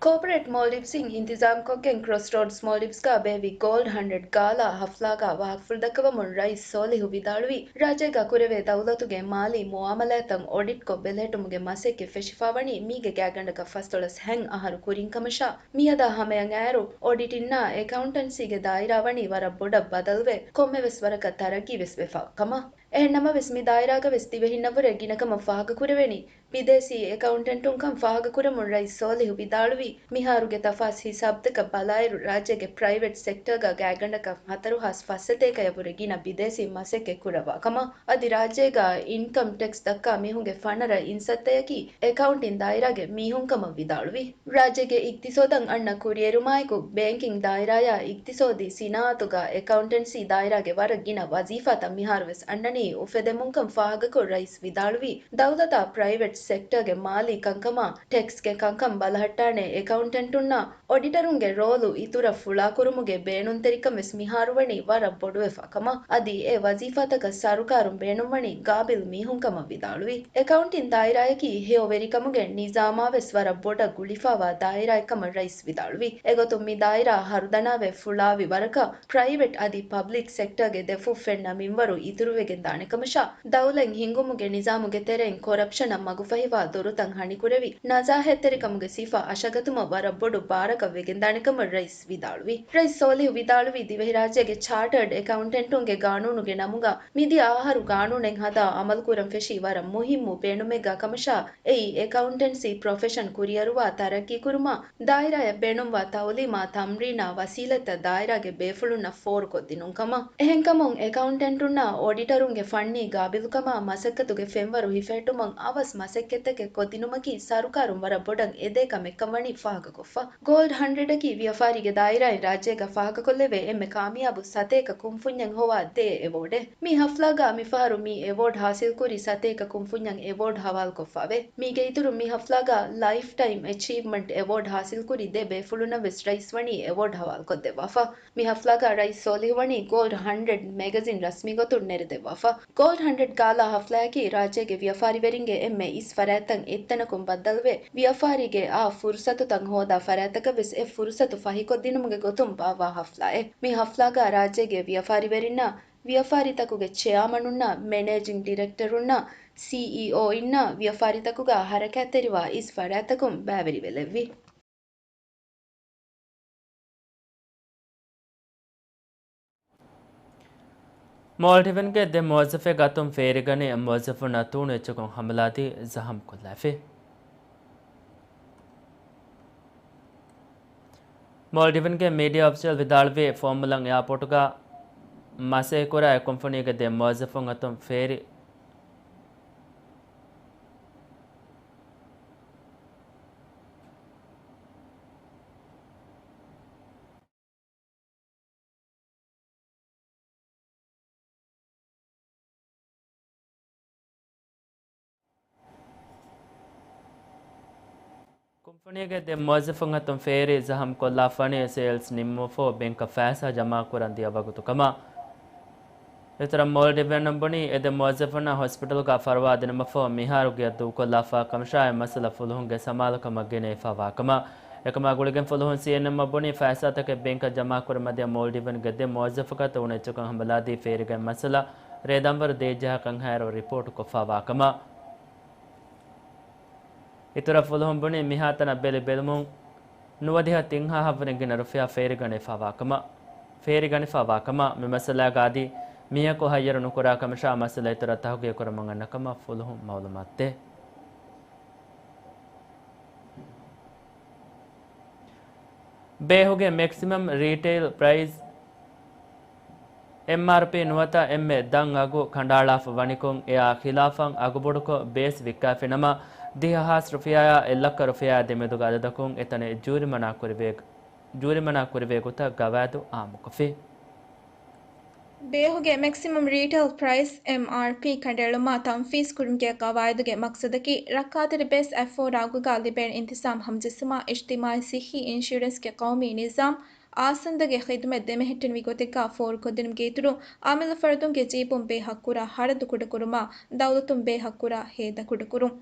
ކޯޕަރޭޓް މޯލްޑިވްސްއިން އިންތިޒާމްކޮށްގެން ކްރޮސްރޯޑްސް މޯލްޑިވްސްގަ ބޭއްވި ގޯލްޑް ހަންޑްރެޑް ގާލާ ހަފްލާގަ ވާހަކަފުޅު ދައްކަވަމުން ރައީސް ސޯލިހު ވިދާޅުވީ، ރާއްޖޭގަ ކުރެވޭ ދައުލަތުގެ މާލީ މުއާމަލާތްތައް އޮޑިޓްކޮށް ބެލެހެއްޓުމުގެ މަސައްކަތް ފެށިފަވަނީ މީގެ ގާތްގަނޑަކަށް ފަސްދޮޅަސް ހަތް އަހަރު ކުރިން ކަމަށާ، މިއަދާ ހަމަޔަށް އައިރު އޮޑިޓިންނާ އެކައުންޓެންސީގެ ދާއިރާ ވަނީ ވަރަށް ބޮޑަށް ބަދަލުވެ، ކޮންމެވެސް ވަރަކަށް ތަރައްގީވެސް ވެފަ ކަމަށް. އެހެންނަމަވެސް، މި ދާއިރާގަވެސް ދިވެހިންނަށްވުރެ ގިނަކަމަށް ފާހަގަކުރެވެނީ، ބިދޭސީ އެކައުންޓެންޓުންކަން ފާހަގަކުރަމުން ރައީސް ސޯލިހު ވިދާޅުވީ، މިހާރުގެ ތަފާސް ހިސާބުތަކަށް ބަލާއިރު، ރާއްޖޭގެ ޕްރައިވެޓް ސެކްޓަރގަ ގާތްގަނޑަކަށް ހަތަރު ހާސް ފަސް ސަތޭކަޔަށްވުރެ ގިނަ ބިދޭސީ މަސައްކަތް ކުރައްވާ ކަމަށް، އަދި ރާއްޖޭގަ އިންކަމް ޓެކްސް ދައްކާ މީހުންގެ ފަނަރަ އިން ސައްތަޔަކީ އެކައުންޓިން ދާއިރާގެ މީހުން ކަމަށް ވިދާޅުވި. ރާއްޖޭގެ އިގްތިސޯދަށް އަންނަ ކުރިއެރުމާއެކު، ބޭންކިން ދާއިރާޔާ އިގްތިސޯދީ ސިނާއަތުގަ އެކައުންޓެންސީ ދާއިރާގެ ވަރަށް ގިނަ ވަޒީފާތައް މިހާރުވެސް އަންނަނީ އުފެދެމުންކަން ފާހަގަކޮށް، ރައީސް ވިދާޅުވީ، ދައުލަތާ ޕްރައިވެޓް ސެކްޓަރގެ މާލީ ކަންކަމާ ޓެކްސްގެ ކަންކަން ބަލަހައްޓާނެ އެކައުންޓެންޓުންނާ އޮޑިޓަރުންގެ ރޯލު އިތުރަށް ފުޅާކުރުމުގެ ބޭނުންތެރިކަން ވެސް މިހާރު ވަނީ ވަރަށް ބޮޑުވެފަ ކަމަށް، އަދި އެ ވަޒީފާތަކަށް ސަރުކާރުން ބޭނުންވަނީ ގާބިލް މީހުން ކަމަށް ވިދާޅުވި. އެކައުންޓިން ދާއިރާޔަކީ ހެޔޮވެރިކަމުގެ ނިޒާމާ ވެސް ވަރަށް ބޮޑަށް ގުޅިފައިވާ ދާއިރާއެއް ކަމަށް ރައީސް ވިދާޅުވި. އެގޮތުން މި ދާއިރާ ހަރުދަނާވެ ފުޅާވި ވަރަކަށް، ޕްރައިވެޓް އަދި ޕަބްލިކް ސެކްޓަރގެ ދެފުށް ފެންނަ މިންވަރު އިތުރުވެގެންދާނެ ކަމަށާ، ދައުލަތް ހިންގުމުގެ ނިޒާމުގެ ތެރެއިން ކޮރަޕްޝަނަށް މަގުފަހިވާ ދޮރުތައް ހަނިކުރެވި، ނަޒާހަތްތެރިކަމުގެ ސިފަ އަށަގަތުމަށް ވަރަށް ބޮޑު ބާރަކަށް ވެގެންދާނެ ކަމަށް ރައީސް ވިދާޅުވި. ރައީސް ސޯލިހު ވިދާޅުވީ، ދިވެހިރާއްޖޭގެ ޗާޓަރޑް އެކައުންޓެންޓުންގެ ގާނޫނުގެ ނަމުގަ މިދިޔަ އަހަރު ގާނޫނެއް ހަދާ އަމަލުކުރަން ފެށީ ވަރަށް މުހިއްމު ބޭނުމެއްގަ ކަމަށާ، އެއީ އެކައުންޓެންސީ ޕްރޮފެޝަން ކުރިއަރުވާ ތަރައްގީކުރުމާ، ދާއިރާޔަށް ބޭނުންވާ ތައުލީމާ ތަމްރީނާ ވަސީލަތްތައް ދާއިރާގެ ބޭފުޅުންނަށް ފޯރުކޮށްދިނުން ކަމަށް. އެހެންކަމުން، އެކައުންޓެންޓުންނާ އޮޑިޓަރުންގެ ފަންނީ ގާބިލުކަމާ މަސައްކަތުގެ ފެންވަރު ހިފެހެއްޓުމަށް އަވަސް މަސައްކަތްތަކެއް ކޮށްދިނުމަކީ ސަރުކާރުން ވަރަށް ބޮޑަށް އެދޭ ކަމެއްކަން ވަނީ ފާހަގަކޮށްފަ. ގޯލްޑް ހަންޑްރެޑަކީ ވިޔަފާރީގެ ދާއިރާއިން ރާއްޖޭގަ ފާހަގަކޮށްލެވޭ އެންމެ ކާމިޔާބު ސަތޭކަ ކުންފުންޏަށް ހޮވާ ދޭ އެވޯޑެއް. މި ހަފްލާގަ މިފަހަރު މި އެވޯޑް ހާސިލްކުރި ސަތޭކަ ކުންފުންޏަށް އެވޯޑް ހަވާލުކޮށްފައވޭ. މީގެ އިތުރުން މި ހަފްލާގަ ލައިފް ޓައިމް އެޗީވްމަންޓް އެވޯޑް ހާސިލްކުރި ދެ ބޭފުޅުންނަށް ވެސް ރައީސް ވަނީ އެވޯޑް ހަވާލުކޮށްދެއްވާފަ. މި ހަފްލާގަ ރައީސް ސޯލިހު ވަނީ ގޯލްޑް ހަންޑްރެޑް މެގަޒިން ރަސްމީގޮތުން ނެރެދެއްވާފަ. ގޯލްޑް ހަންޑްރެޑް ގާލާ ހަފްލާއަކީ ރާއްޖޭގެ ވިޔަފާރިވެރިންގެ އެންމެ އިސް ފަރާތްތައް އެއްތަނަކުން ބައްދަލުވެ، ވިޔަފާރީގެ އާ ފުރުސަތުތައް ހޯދާ ފަރާތްތަކަށް ވެސް އެ ފުރުސަތު ފަހިކޮށްދިނުމުގެ ގޮތުން ބާއްވާ ހަފްލާއެއް. މި ހަފްލާގަ ރާއްޖޭގެ ވިޔަފާރިވެރިންނާ، ވިޔަފާރިތަކުގެ ޗެއާމަނުންނާ، މެނޭޖިން ޑިރެކްޓަރުންނާ، ސީއީއޯއިންނާ، ވިޔަފާރިތަކުގަ ހަރަކާތްތެރިވާ އިސް ފަރާތްތަކުން ބައިވެރިވެލެއްވި. މޯލްޑިވިންގެ ދެ މުވައްޒަފެއް ގާތުން ފޭރިގަނެ، މުވައްޒަފުންނަށް ތޫނު އެއްޗަކުން ހަމަލާދީ ޒަހަމް ކޮށްލާފި. މޯލްޑިވިންގެ މީޑިއާ އޮފިޝަލް ވިދާޅުވީ، ފޯމުލަން އެއާޕޯޓުގަ މަސައްކަތްކުރާ އެ ކުންފުނީގެ ދެ މުވައްޒަފުން އަތުން ފޭރި ކުންފުނީގެ ދެ މުވައްޒަފުން އަތުން ފޭރި ޒަހަމް ކޮށްލާފަނީ ސޭލްސް ނިންމުމަށްފަހު ބެންކަށް ފައިސާ ޖަމާކުރަން ދިޔަ ވަގުތު ކަމަށް. އިތުރަށް މޯލްޑިވިއަންނުން ބުނީ، އެ ދެ މުވައްޒަފުންނަށް ހޮސްޕިޓަލްގަ ފަރުވާ ދިނުމަށްފަހު މިހާރު ގެއަށް ދޫކޮށްލާފަ ކަމަށާ، އެ މައްސަލަ ފުލުހުންގެ ސަމާލުކަމަށް ގެނައިފައިވާ ކަމަށް. އެކަމާ ގުޅިގެން ފުލުހުން ސީއެންއެމްއަށް ބުނީ، ފައިސާތަކެއް ބެންކަށް ޖަމާކުރުމަށް ދިޔަ މޯލްޑިވިއަންގެ ދެ މުވައްޒަފަކަށް ތޫނު އެއްޗަކުން ހަމަލާދީ ފޭރިގަނެ މައްސަލަ ރޭ ދަންވަރު ދޭއްޖަހަކަށް ހާއިރު ރިޕޯޓް ކޮށްފައިވާ ކަމަށް. އިތުރަށް ފުލުހުން ބުނީ، މިހާތަނަށް ބެލި ބެލުމުން ނުވަދިހަ ތިން ހާހަށްވުރެ ގިނަ ރުފިޔާ ފޭރިގަނެފައިވާ ކަމަށް، ފޭރިގަނެފައިވާ ކަމަށް، މި މައްސަލާގަ އަދި މީހަކު ހައްޔަރު ނުކުރާ ކަމަށާ، މައްސަލަ އިތުރަށް ތަހުގީގު ކުރަމުން އަންނަ ކަމަށް ފުލުހުން މައުލޫމާތު ދޭ. ބޭހުގެ މެކްސިމަމް ރީޓެއިލް ޕްރައިސް، އެމްއާރްޕީ، ނުވަތަ އެންމެ ދަށް އަގު ކަނޑައަޅާފަ ވަނިކޮށް، އެއާ ޚިލާފަށް އަގުބޮޑުކޮށް ބޭސް ވިއްކާފިނަމަ، ދިހަ ހާސް ރުފިޔާއާ އެއް ލައްކަ ރުފިޔާއާ ދެމެދުގެ އަދަދަކުން އެތަނެއް ޖޫރިމަނާ ކުރެވޭ، ޖޫރިމަނާ ކުރެވޭ ގޮތަށް ގަވާއިދު އާއްމުކޮށްފި. ބޭހުގެ މެކްސިމަމް ރީޓެއިލް ޕްރައިސް، އެމްއާރްޕީ، ކަނޑައެޅުމާ ތަންފީޒް ކުރުމުގެ ގަވާއިދުގެ މަޤްޞަދަކީ، ރައްކާތެރި ބޭސް އަށް ފޯރާ އަގުގަ ލިބޭނެ އިންތިޒާމް ހަމަޖެއްސުމާ، އިޖްތިމާޢީ ޞިއްޙީ އިންޝުއަރެންސްގެ ޤައުމީ ނިޒާމް، އާސަންދަގެ ޚިދުމަތް ދެމެހެއްޓެނިވި ގޮތެއްގަ ފޯރުކޮށްދިނުމުގެ އިތުރުން، އަމިއްލަ ފަރުދުންގެ ޖީބުން ބޭ ޙައްޤުރާ ޚަރަދު ކުޑަކުރުމާ، ދައުލަތުން ބޭ ޙައްޤުރާ ހޭދަ ކުޑަކުރުން.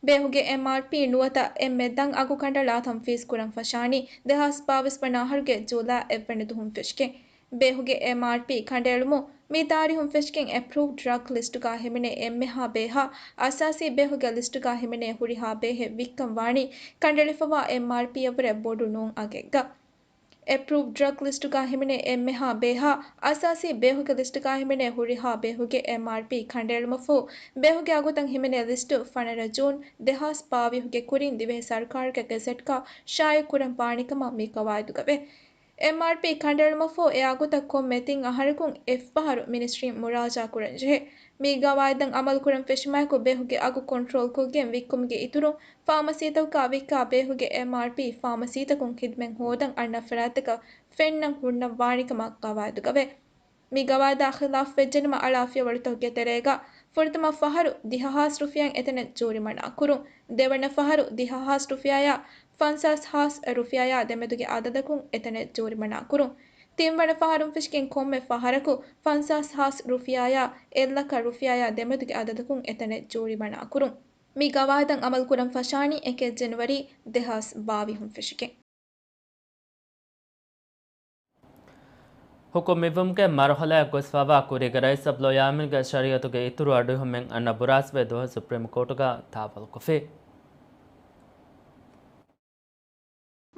ބޭހުގެ އެމްއާރްޕީ ނުވަތަ އެންމެ ދަށް އަގު ކަނޑައަޅާ ތަންފީޒް ކުރަން ފަށާނީ، ދެހާސް ބާވީސް ވަނަ އަހަރުގެ ޖޫލައި އެއްވަނަ ދުހުން ފެށިގެން. ބޭހުގެ އެމްއާރްޕީ ކަނޑައެޅުމުން މި ތާރީހުން ފެށިގެން އެޕްރޫވްޑް ޑްރަގް ލިސްޓުގަ ހިމެނޭ އެންމެހާ ބޭހާ، އަސާސީ ބޭހުގެ ލިސްޓުގަ ހިމެނޭ ހުރިހާ ބޭހެއް ވިއްކަން ވާނީ، ކަނޑައެޅިފަވާ އެމްއާރްޕީއަށްވުރެ ބޮޑު ނޫން އަގެއްގަ. އެޕްރޫވްޑް ޑްރަގް ލިސްޓުގަ ހިމެނޭ އެންމެހާ ބޭހާ، އަސާސީ ބޭހުގެ ލިސްޓުގަ ހިމެނޭ ހުރިހާ ބޭހުގެ އެމްއާރްޕީ ކަނޑައެޅުމަށްފަހު، ބޭހުގެ އަގުތައް ހިމެނޭ ލިސްޓު ފަނަރަ ޖޫން ދެހާސް ބާވީސްގެ ކުރިން ދިވެހި ސަރުކާރުގެ ގެޒެޓްގަ ޝާއިޢު ކުރަން ވާނެ ކަމަށް މި ގަވާއިދުގަވޭ. އެމްއާރްޕީ ކަނޑައެޅުމަށްފަހު އެ އަގުތައް ކޮންމެ ތިން އަހަރަކުން އެއްފަހަރު މިނިސްޓްރީން މުރާޖާ ކުރަންޖެހޭ. މި ގަވާއިދަށް އަމަލު ކުރަން ފެށުމާއެކު ބޭހުގެ އަގު ކޮންޓްރޯލް ކޮށްގެން ވިއްކުމުގެ އިތުރުން، ފާމަސީތަކުގަ ވިއްކާ ބޭހުގެ އެމްއާރްޕީ ފާމަސީތަކުން ޚިދުމަތް ހޯދަން އަންނަ ފަރާތްތަކަށް ފެންނަން ހުންނަން ވާނެ ކަމަށް ގަވާއިދުގަވޭ. މި ގަވާއިދާ ޚިލާފް ވެއްޖެނަމަ އަޅާ ފިޔަވަޅުތަކުގެ ތެރޭގަ ފުރަތަމަ ފަހަރު ދިހަ ހާސް ރުފިޔާއިން އެތަނެއް ޖޫރިމަނާ ކުރުން، ދެވަނަ ފަހަރު ދިހަ ހާސް ރުފިޔާއާ ފަންސާސް ހާސް ރުފިޔާއާ ދެމެދުގެ އަދަދަކުން އެތަނެއް ޖޫރިމަނާ ކުރުން، ތިންވަނަ ފަހަރުން ފެށިގެން ކޮންމެ ފަހަރަކު ފަންސާސް ހާސް ރުފިޔާއާ އެއްލަކަ ރުފިޔާއާ ދެމެދުގެ އަދަދަކުން އެތަނެއް ޖޫރިމަނާ ކުރުން. މި ގަވާއިދަށް އަމަލު ކުރަން ފަށާނީ އެކެއް ޖެނުއަރީ ދެހާސް ބާވީސް ފެށިގެން. ޙުކުމް މިވުމުގެ މަރުޙަލާއަށް ގޮސްފައިވާ ކުރީގެ ރައީސް އަބްދުﷲ ޔާމީންގެ ޝަރީޢަތުގެ އިތުރު އަޑުއެހުމެއް އަންނަ ބުރާސްވެ ދުވަހު ސުޕްރީމް ކޯޓުގަ ދާވާލުކޮށްފި.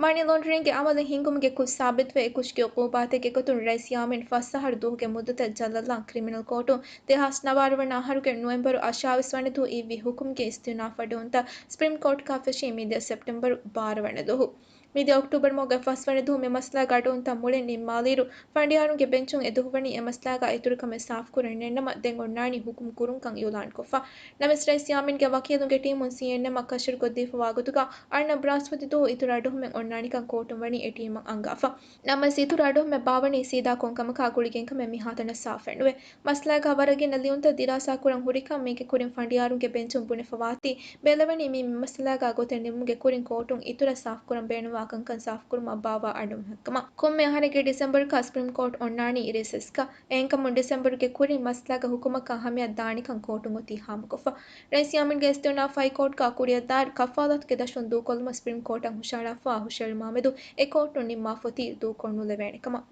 މަނީ ލޯންޑްރިންގގެ އަމަލެއް ހިންގުމުގެ ކުށް ސާބިތުވެ، އެކުށުގެ އުޤޫބާތެއްގެ ގޮތުން ރައީސް ޔާމީން ފަސް އަހަރު ދުވަހުގެ މުއްދަތަށް ޖަލަށްލާން ކްރިމިނަލް ކޯޓުން ދެހާސް ނަވާރަ ވަނަ އަހަރުގެ ނޮވެމްބަރު އަށާވީސް ވަނަ ދުވަހު އިއްވި ޙުކުމްގެ އިސްތިއުނާފް އަޑުއިވުންތައް ސްޕްރީމް ކޯޓްގަ ފެށީ މިދިޔަ ސެޕްޓެމްބަރު ބާރަ ވަނަ ދުވަހު. މިދިޔަ އޮކްޓޫބަރު މަހުގެ ފަސް ވަނަ ދުވަހު މި މައްސަލާގެ އަޑުއިވުންތައް މުޅިން ނިންމާލިއިރު، ފަނޑިޔާރުންގެ ބެންޗުން އެދުވަހު ވަނީ އެ މައްސަލާގަ އިތުރު ކަމެއް ސާފުކުރަން ނެތްނަމަ، ދެން އޮންނާނީ ޙުކުމް ކުރުންކަން އިޢުލާންކޮށްފަ. ނަމަވެސް، ރައީސް ޔާމީންގެ ވަކީލުންގެ ޓީމުން ސީއެންއެމްއަށް ކަށަވަރުކޮށްދީފަ ވާގޮތުގަ، އަންނަ ބުރާސްފަތި ދުވަހު އިތުރު އަޑުއެހުމެއް އޮންނާނެކަން ކޯޓުން ވަނީ އެ ޓީމަށް އަންގާފަ. ނަމަވެސް، އިތުރު އަޑުއެހުމެއް ބާވަނީ ސީދާ ކޮންކަމަކާ ގުޅިގެންކަމެއް މިހާތަނަށް ސާފެއްނުވޭ. މައްސަލާގަ ވަރަށް ގިނަ ލިޔުންތައް ދިރާސާކުރަން ހުރިކަން، މީގެ ކުރިން ފަނޑިޔާރުންގެ ބެންޗުން ބުނެފަވާތީ، ބެލެވެނީ މި މައްސަލާގަ ގޮތެއް ނިމުމުގެ ކުރިން ކޯޓުން އިތުރަށް ސާފުކުރަން ބޭނުންވާ ކަންކަން ސާފުކުރުމަށް ބާއްވާ އަޑުއެހުމެއްކަމަށް. ކޮންމެ އަހަރެއްގެ ޑިސެމްބަރުގަ ސްޕްރީމް ކޯޓް އޮންނާނީ ރިސެސްގަ. އެހެންކަމުން ޑިސެމްބަރުގެ ކުރިން މައްސަލާގެ ޙުކުމަކަށް ހަމަޔަށް ދާނެކަން ކޯޓުން އޮތީ ހާމަކޮށްފަ. ރައީސް ޔާމީންގެ އިސްތިއުނާފް ހައިކޯޓްގަ ކުރިއަށް ދާއިރު ކަފާލަތުގެ ދަށުން ދޫކޮށްލުމަށް ސްޕްރީމް ކޯޓަށް ހުށަހަޅާފައިވާ ހުށަހެޅުމާމެދު އެ ކޯޓުން ނިންމާފަ އޮތީ ދޫކޮށްނުލެވޭނެ ކަމަށް.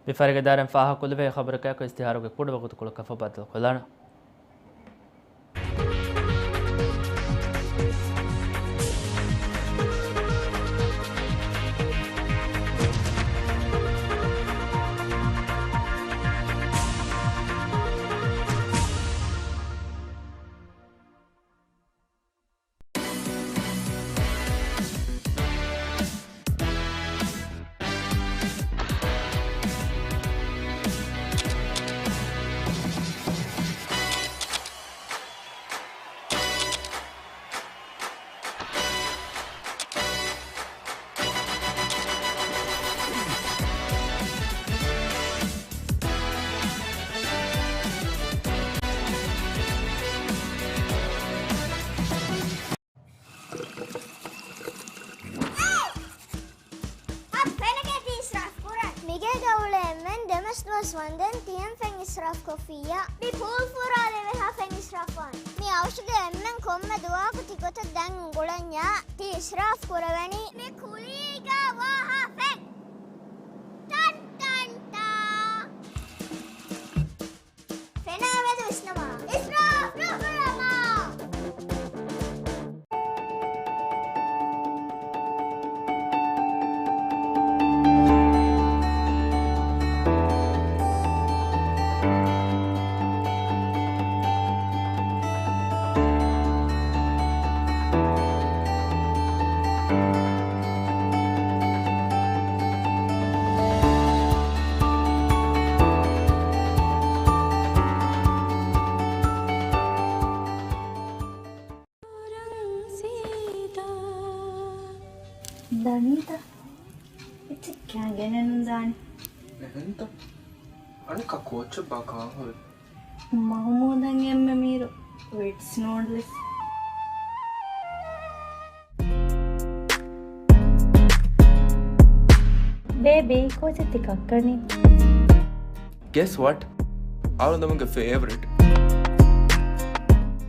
މި ފަރިގެ ދާއިރާއިން ފާހަގަކޮށްލެވޭ ޚަބަރަކާއެކު އިސްތިހާރުގެ ކުޑަ ވަގުތުކޮޅަކަށް ފަހު ބައްދަލުކޮށްލާނަން. އަ، ފެނަކޭ ތި އިސްރާފް ކުރަން. މިގޭގަ އުޅޭ އެންމެން ދެމަސް ދުވަސް ވަންދެން ތިޔަން ފެން އިސްރާފް ކޮށްފިއްޔާ. މި ޕޫލް ފުރާލެވޭހާ ފެން އިސްރާފް ވާން. މި އަވަށުގެ އެންމެން ކޮންމެ ދުވަހަކު ތި ގޮތަށް ދަން އުނގުޅަންޏާ ތި އިސްރާފް ކުރެވެނީ. މި ކުލީގަ ވާހާ ފެން. ޓަން ޓަން ޓާ. ފެނާ މެދު ވިސްނަމާ. އިސްރާފް ނުކުރަމާ. ދަނީތަ؟ އެއްޗެއް ކައިގެނެއް ނުދާނެ. އެހެންތަ؟ އަނެއްކާ ކޯއްޗެއްބާ ކާހޮވެ؟ މަހުމޫދަށް އެންމެ މީރު ވިޓްސް ނޫޑްލްސް. ބޭބީ، ކޯޗެއް ތި ކައްކަނީ؟ Guess what? އަޅުގަނޑުގެ ފޭވަރިޓް.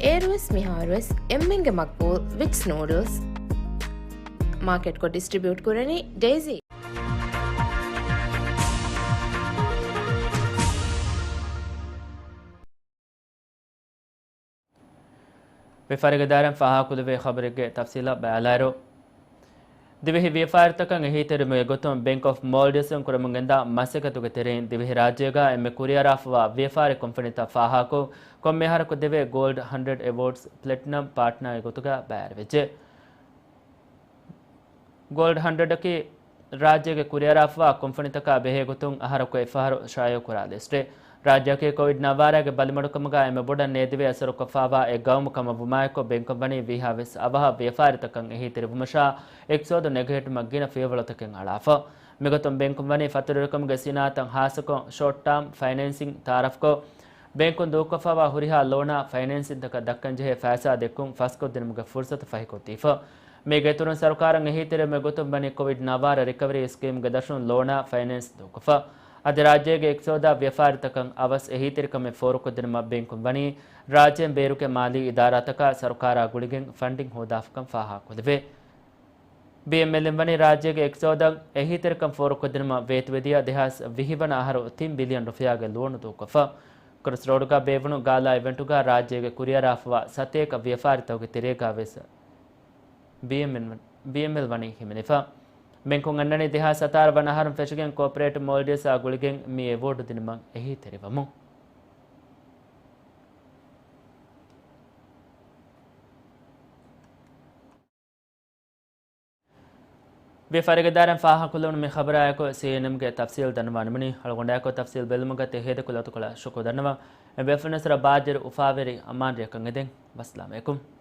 އޭރުވެސް މިހާރުވެސް އެންމެންގެ މަގްބޫލް ވިޓްސް ނޫޑްލްސް. މާކެޓްކޮށް ޑިސްޓްރިބިއުޓް ކުރަނީ ޑޭޒީ. ވިޔަފާރިގެ ދާއިރާއިން ފާހަގަކުރެވޭ ޚަބަރެއްގެ ތަފްސީލަށް ބައިވެލާއިރު، ދިވެހި ވިޔަފާރިތަކަށް އެހީތެރިވުމުގެ ގޮތުން ބޭންކް އޮފް މޯލްޑިވްސްއިން ކުރަމުން ގެންދާ މަސައްކަތުގެ ތެރެއިން ދިވެހި ރާއްޖޭގަ އެންމެ ކުރިއަރާފަވާ ވިޔަފާރި ކުންފުނިތައް ފާހަގަކޮށް، ކޮންމެ އަހަރަކު ދެވޭ ގޯލްޑް ހަންޑްރެޑް އެވޯޑްސް ޕްލެޓިނަމް ޕާޓްނާގެ ގޮތުގަ ބައިވެރިވެއްޖެ. ގޯލްޑް ހަންޑްރެޑަކީ ރާއްޖޭގެ ކުރިއަރާފަވާ ކުންފުނިތަކާ ބެހޭގޮތުން އަހަރަކު އެއްފަހަރު ޝާއިޢުކުރާ ލިސްޓެއް. ރާއްޖެއަކީ ކޮވިޑް ނައްވާރައިގެ ބަލިމަޑުކަމުގަ އެންމެ ބޮޑަށް ނޭދެވޭ އަސަރުކޮށްފަވާ އެއް ގައުމު ކަމަށް ވުމާއެކު، ބޭންކުން ވަނީ ވީހާވެސް އަވަހަށް ވިޔަފާރިތަކަށް އެހީތެރިވުމަށާ އިޤްތިޞާދު ނެގަހެއްޓުމަށް ގިނަ ފިޔަވަޅުތަކެއް އަޅާފަ. މިގޮތުން ބޭންކުން ވަނީ ފަތުރުވެރިކަމުގެ ސިނާއަތަށް ޚާއްޞަކޮށް ޝޯޓް ޓާމް ފައިނޭންސިން ތައާރަފްކޮށް، ބޭންކުން ދޫކޮށްފަވާ ހުރިހާ ލޯނާ ފައިނޭންސިންތަކަށް ދައްކަންޖެހޭ ފައިސާ ދެއްކުން ފަސްކޮށްދިނުމުގެ ފުރުޞަތު ފަހިކޮށްދީފަ. މީގެ އިތުރުން ސަރުކާރަށް އެހީތެރިވުމުގެ ގޮތުން ވަނީ ކޮވިޑް ނައްވާރަ ރިކަވަރީ ސްކީމްގެ ދަށުން ލޯނާ ފައިނޭންސް ދޫކޮށްފަ. އަދި ރާއްޖޭގެ އިޤްތިޞާދާ ވިޔަފާރިތަކަށް އަވަސް އެހީތެރިކަމެއް ފޯރުކޮށްދިނުމަށް ބޭންކުން ވަނީ ރާއްޖޭން ބޭރުގެ މާލީ އިދާރާތަކާ ސަރުކާރާ ގުޅިގެން ފަންޑިން ހޯދާފަކަން ފާހަގަކޮށްލެވޭ. ބީއެމްއެލްއިން ވަނީ ރާއްޖޭގެ އިޤްތިޞާދަށް އެހީތެރިކަން ފޯރުކޮށްދިނުމަށް ވޭތުވެދިޔަ ދެހާސް ވިހި ވަނަ އަހަރު ތިން ބިލިއަން ރުފިޔާގެ ލޯނު ދޫކޮށްފަ. ކްރޮސްރޯޑުގަ ބޭއްވުނު ގާލާ އިވެންޓުގަ ރާއްޖޭގެ ކުރިއަރާފަވާ ސަތޭކަ ވިޔަފާރިތަކުގެ ތެރޭގަ ވެސް ބީއެމްއެލް، ބީއެމްއެލް ވަނީ ހިމެނިފަ. ބޭންކުން އަންނަނީ ދެހާސް ހަތާރަ ވަނަ އަހަރުން ފެށިގެން ކޯޕަރޭޓް މޯލްޑިވްސްއާ ގުޅިގެން މި އެވޯޑު ދިނުމަށް އެހީތެރިވަމުން. ވިޔަފާރިގެ ދާއިރާއިން ފާހަގަކޮށްލެވުނު މި ޚަބަރާއެކު ސީއެންއެމްގެ ތަފްސީލް ދަންނަވާނަމުނީ. އަޅުގަނޑާއެކު ތަފްސީލް ބެލުމުގަ ތެހޭދެކޮށްލި އަތުކޮޅަށް ޝުކުރު ދަންނަވަން. އެ ބޭފުޅުންނަށް ބާއްޖަވެރި އުފާވެރި އަމާން ރެއަކަށް އެދެން. ވައްސަލާމް އަލައިކުމް.